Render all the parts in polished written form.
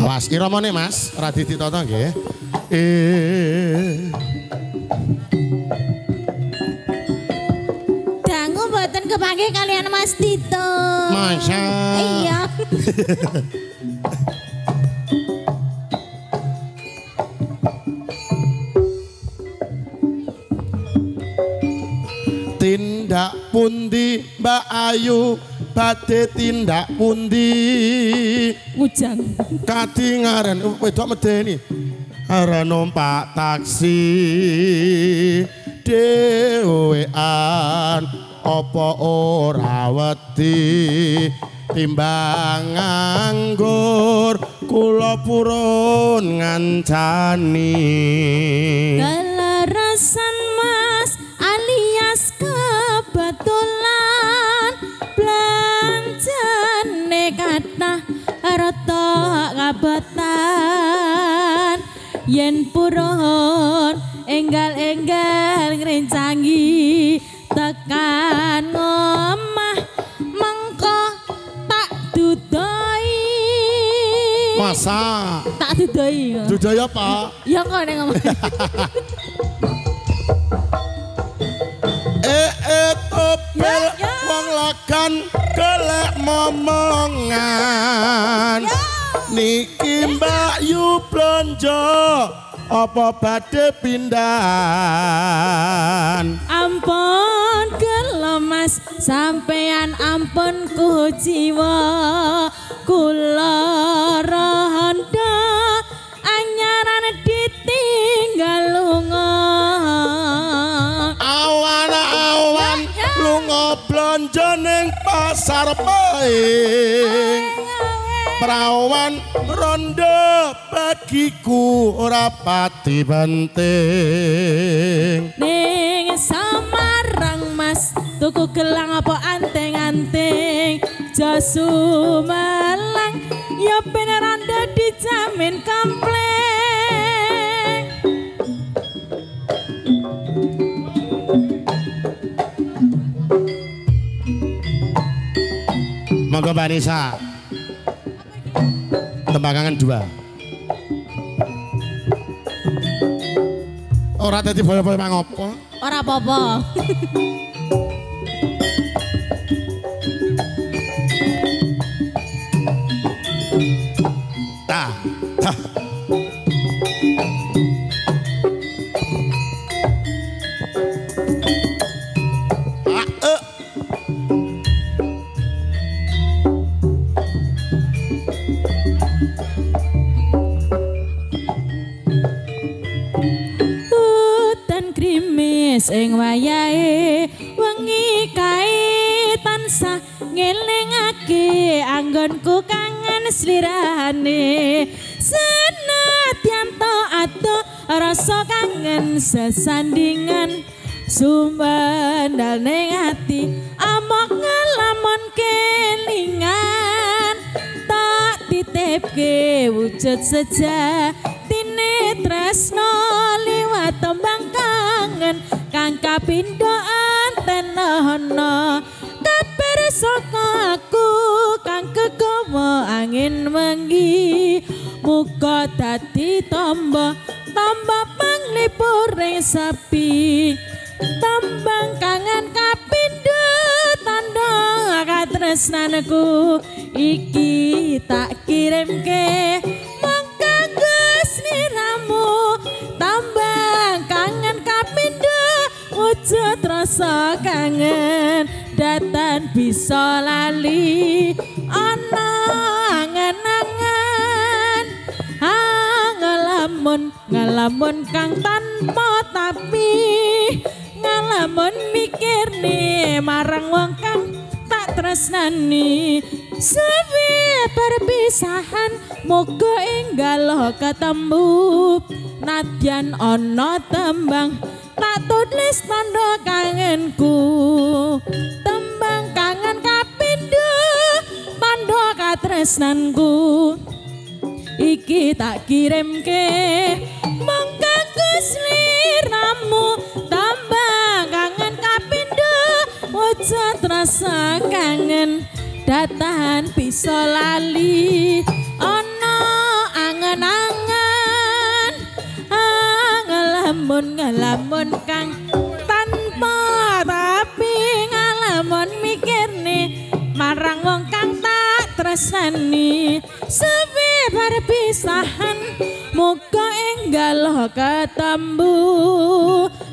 Awas iramane Mas, ora ditata nggih. Dangu mboten kepanggih kalian Mas Tito. Masa. Iya. Tindak pundi Mbak Ayu badhe tindak pundi ngujang kadingaren wedok medeni arep numpak taksi dhewean apa ora wedi timbang nganggur kula purun ngancani kelerasan Mas alias kebetulan belanjane kathah rada kabotan yen purun enggal-enggal ngrencangi tekan omah mengko tak dudoi. Masa tak dudoi? Dudoi apa? Ya kok ning omah. Topel wong lagan kelek momongan niki Mbak Yu blonjo apa badhe pindahan. Ampun kula Mas, sampean ampun kuciwa kula rondo anyaran ditinggal lunga. Awan-awan lunga blonjo ning pasar Pahing, prawan rondo bagiku ora pati penting. Ning Samarang Mas tuku gelang apa anting-anting, Josu Malang ya ben rondo dijamin komplek. Monggo Mbak Nisa. Tembakangan 2. Ora dadi boyo-boyo mangopo. Ora apa-apa. Ta. Ta. Ing wayahe wengi kae tansah ngelingake anggonku kangen slirane, senadyan to atuh rasa kangen sesandingan sumendal ning ati amok ngelamun kelingan, tak titipke wujud sejatine tresno liwat tembang kangen kang kapindho antenono kabar saka aku kang kegawa angin wengi, muga dadi tombo tombo panglipur ing sepi, tembang kangen kapindho tandha katresnanku iki tak kirimke mung kanggo sliramu, tambang kangen kapindho wujud rasa kangen datan bisa lali ana angen-angen ngelamun ngelamun kang tanpa tapi ngelamun mikirne marang wong kang tak tresnani, suwe perpisahan muga enggal ketemu, nadyan ana tembang tak tulis tanda kangenku, tembang kangen kapindho tanda katresnanku iki tak kirimke mung kanggo sliramu, tambang kangen kapindho wujud rasa kangen datahan bisa lali ana Ngalamun ngalamun kang tanpa tapi ngalamun mikirne marang wong kang tak tresnani suwe perpisahan muga enggal ketembu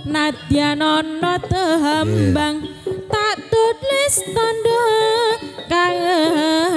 nadyan ana tehembang tak tulis tandha kangen.